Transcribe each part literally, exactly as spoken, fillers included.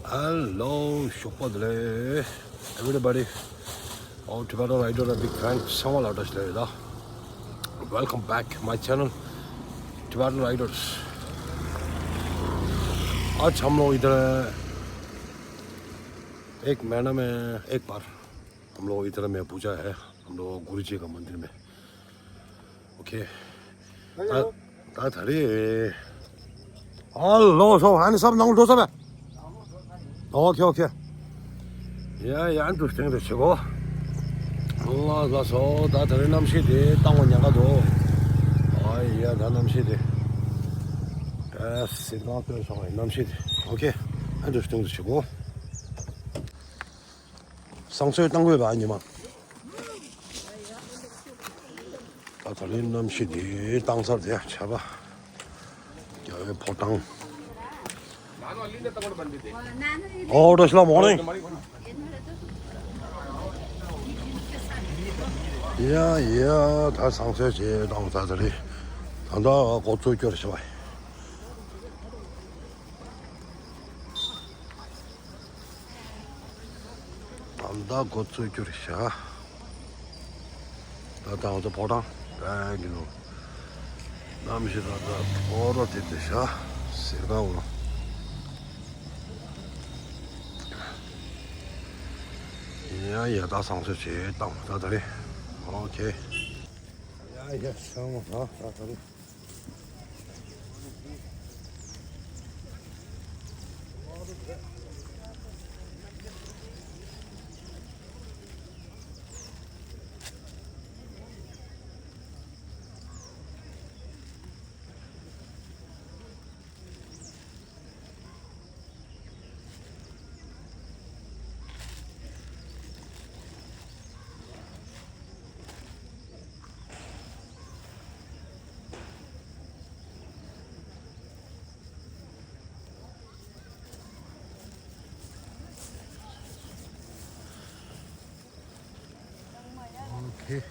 Hello, ཞོགས་པ་བདེ་ལེགས། Everybody, all Tibetan Rider a big fan. ཚང་མ་ལ་བཀྲ་ཤིས་བདེ་ལེགས། Welcome back my channel, Tibetan Riders. आज हम लोग इधर एक महीना में एक बार हम लोग इधर में पूजा है, हम लोग गुरु जी का मंदिर में। OK. ད་ད་ད་རེས། ཨ་ལོ་སོ་ཧ་ནི་སབ་ནང་འགྲོ་ས་བས། OK, OK. ཡ་ཡ་འདུག་སྟེང་དུ་ཆེ་གོ། ལ་ལ་སོ་ད་ད་རེས་གནམ་གཤིས་དེ་བཏང་བ་ཉག་ག་འདུག་ཨ་ཡ་ད་གནམ་གཤིས་དེ། ད་སེར་ཁ་སྟོན་སོང་བའི་གནམ་གཤིས་དེ། OK. ཨ་འདུག་སྟེང་དུ་ཆེ་གོ། བསང་གསོལ་བཏང་དགོས་པ་ཉི་མ། ད་ད་ལོའི་གནམ་གཤིས་འདི་བཏང་ཚར་དེ་ཆར་པ་རྒྱག་པའི་ཕོ་བྲང་། ཨོ་བཀྲ་ཤིས་ལགས་མོར་ནིང་། ཡ་ཡ་ད་བསང་གསོལ་བྱས་བཏང་ཚར་དེ་རེད། ད་ལྟ་འགོ་ཚུགས་རྒྱུ་རེད་ཤག་པ། ད་ལྟ་འགོ་ཚུགས་རྒྱུ་རེད་ཤག་ད་ལྟ་ང་ཚོ་ཕོ་བྲང་ད་གི་ནོ། གནམ་གཤིས་ད་ལྟ་ཕོ་རོ་དེ་དེ་ཤག་སེར་ཁ་འོ། ཡ་ཡ་ད་བསང་གསོལ་བྱས་བཏང་ད་ད་རེད། ཨོ་ཁེ། ཡ་ཡ་ཤ་མོ་ད་ད་ད་རེད། Okay.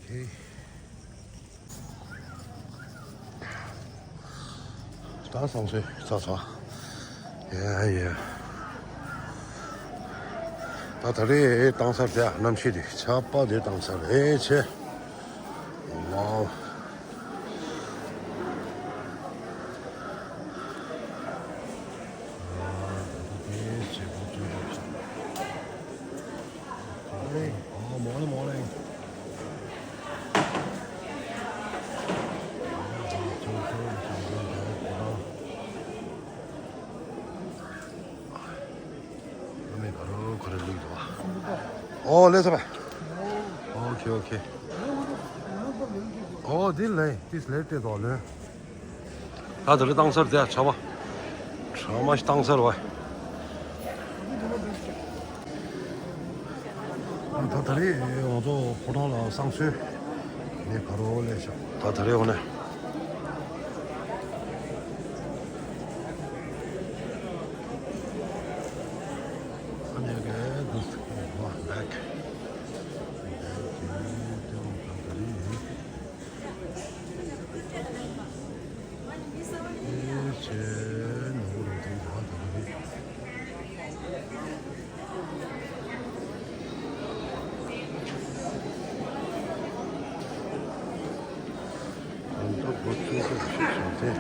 Okay. ད་བསང་གསོལ་ཚར་ཚར། ཡ་ཡ། ད་ད་རེས་བཏང་ཚར་དེ་གནམ་གཤིས་དེ་ཆར་པ་དེ་བཏང་ཚར་ཨེ་ཆེ། Wow. Morning. Oh, morning, morning. ཨོ་ལེ་ས་བ། Okay, okay. ཨོ་འདི་ལེ་འདི་ལེ་ཏེ་དོ་ལེ། ད་དེ་རིང་བཏང་ཚར་དེ་ཆར་པ། ཆར་མ་ཞིག་བཏང་ཚར་བ། ད་ད་རེས་ང་ཚོ་ཕོ་བྲང་ལ་བསང་གསོལ་ནས་ག་རོ་ལས་ཤག་ད་ད་རེས་འོ་ནས། ཨ་ནེ་གེ་དུས་ཧོ་ལེག་ད་ད་རེས།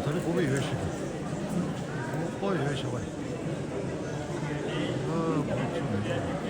ད་རེས་ཀོ་པ་ཡོད་ཤག་ཀོ་པ་ཡོད་ཤག་པ། ཨ་ཀོ་པ་ཚུགས་མེད་ཤག་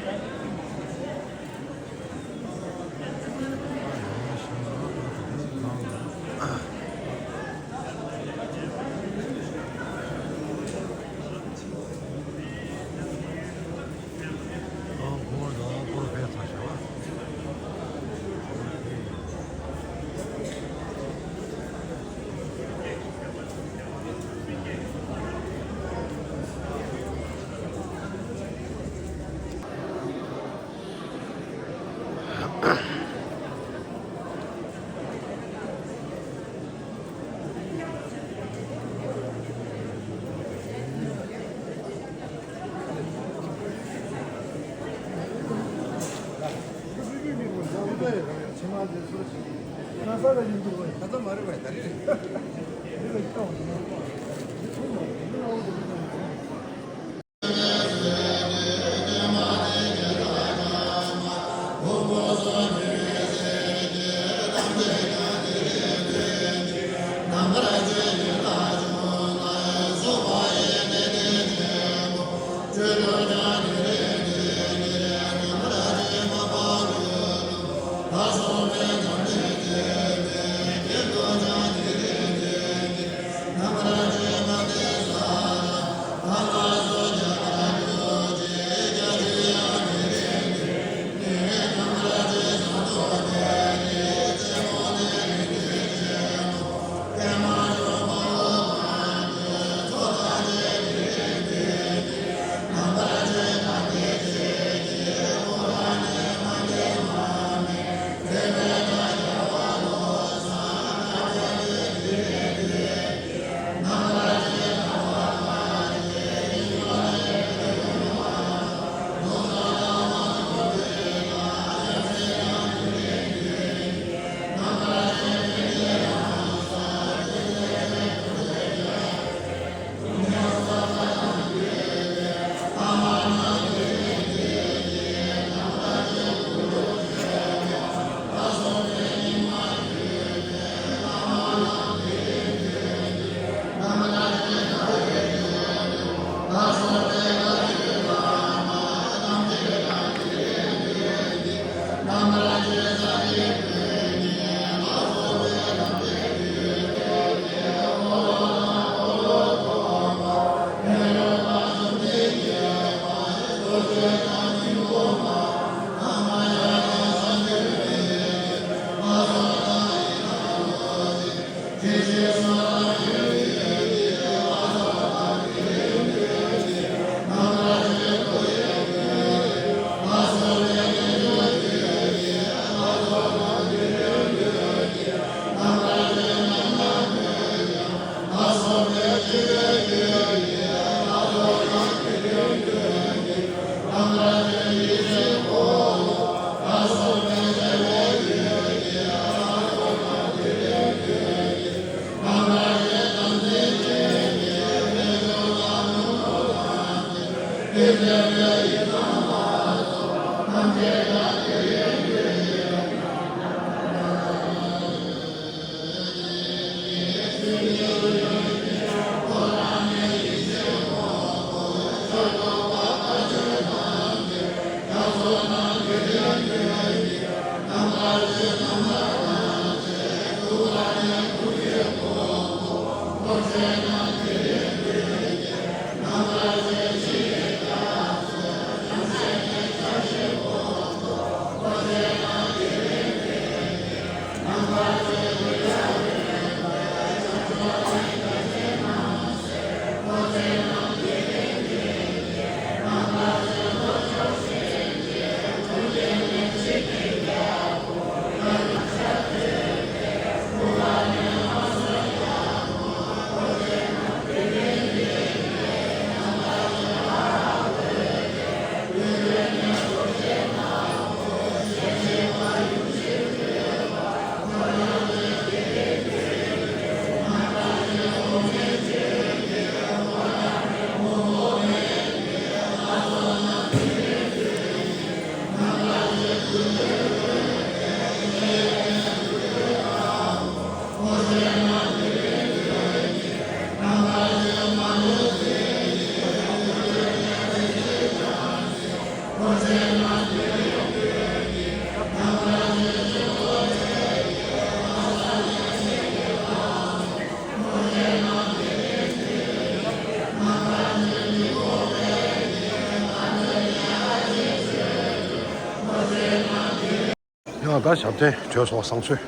ད་ཞབས་བརྟན་བྲོས་སོང་བསང་གསོལ།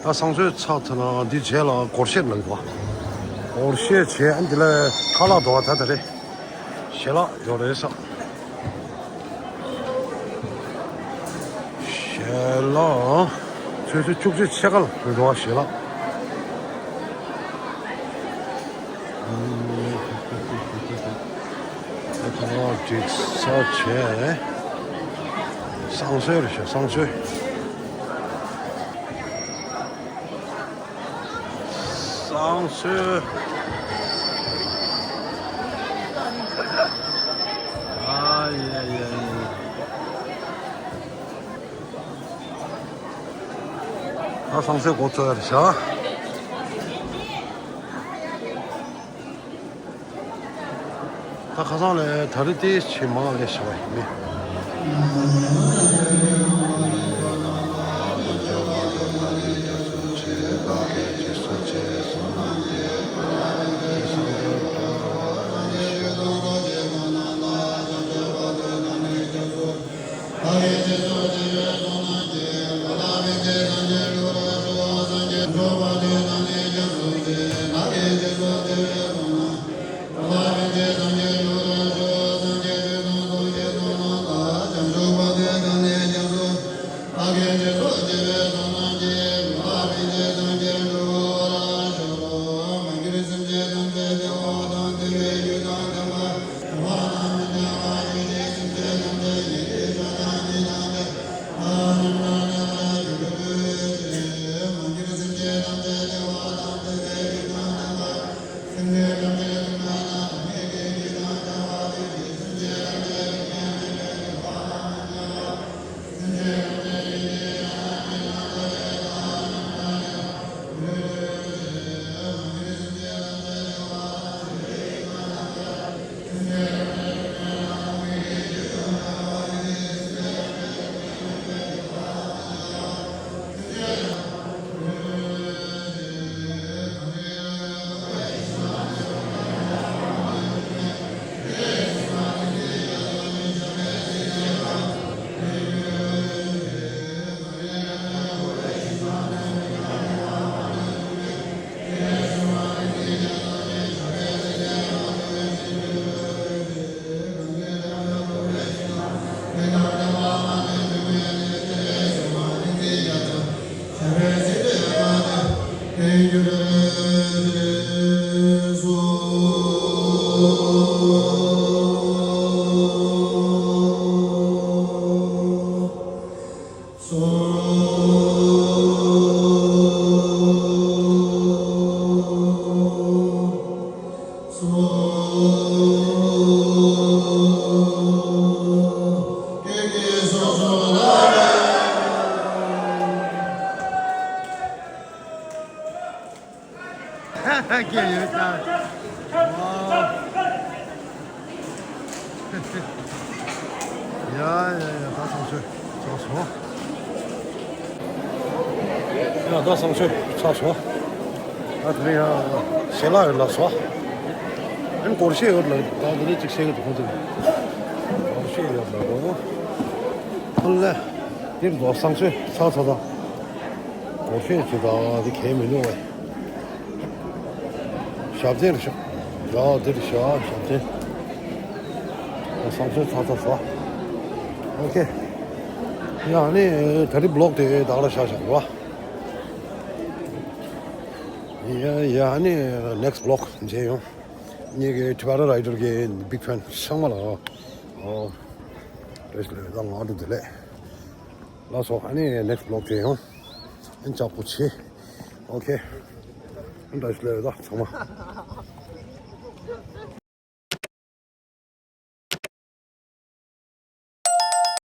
ད་བསང་གསོལ་ཚར་ཚར་ན་འདི་རྗེས་ལ་སྒོར་གཞས་ལངས་པ། སྒོར་གཞས་བྱས་ཨ་འདི་ལ་ཁ་ལག་འགྲོ་བ་ད་ད་རེད། ཞལ་ལག་ཡོད་རེད་ས། ཞལ་ལག་ཆུ་ཚོད་བཅུ་གཅིག་ཕྱེད་ཀ་ལ་འགྲོ་བ་ཞལ་ལག་ཨ་ཁ་ལག་སྒྲིག་ས་བྱས། བསང་གསོལ་རེད་ཤག་བསང་གསོལ། བསང་གསོལ། ཨ་ཡ་ཡ་ཡ། ད་བསང་གསོལ་འགོ་ཚུགས་ཡ་རེད་ཤག་ད་ཁ་སང་ལས་ད་རེས་ཏོག་ཙམ་མང་ལས་བྱུང་བ་ཡིན། སྐད་ཡོད་ད། ཡ་ཡ་ཡ། ད་བསང་གསོལ་ཚར་སོང་། ཡ་ད་བསང་གསོལ་ཚར་སོང་། ད་དེ་རིང་ཡ་ཞལ་ལག་ཡོད་ལབ་སོང་། ཨ་ནི་སྒོར་གཞས་ཡོད་ལབ། ད་དེ་རིང་ཅིག་བཤད་ཀྱི་འདུག་ཁོང་ཚོས། སྒོར་གཞས་ཡོད་ལབ་འདུག་ཨ་ལས། འདིར་འགྲོ། བསང་གསོལ་ཚར་ཚར་ད། སྒོར་གཞས་ཅིག་ད་དེ་གས་མི་འདུག་བས། ཞབས་བརྟན་རེད་ཤག་ཡ་འདི་རེད་ཤག་ཞབས་བརྟན། བསང་གསོལ་ཚར་ཚར་སོང་། ཨོ་ཁེ། ཡ་ནི་ད་རེས་བི་ལོག་དེ་ད་ག་རང་བཞག་བཞག་རོ། ཡ་ཡ་ནི་ནེག་སི་ཊི་བི་ལོག་མཇལ་ཡོང་། ངེད་ཀྱི་ཊི་བྷ་ར་རའི་ཌར་གྱི་བིག་ཕེན་ཚང་མ་ལ། ཨོ། བཀྲ་ཤིས་བདེ་ལེགས། ང་འགྲོ་བདེ་ལེགས། ལགས་སོ། ཨ་ནི་ནེག་སི་ཊི་བི་ལོག་དེ་ཡང་ཨ་ནི་ལྕགས་པོ་ཆེ། ཨོ་ཁེ། ཨ་ནི་བཀྲ་ཤིས་བདེ་ལེགས་ད་ཚང་མ།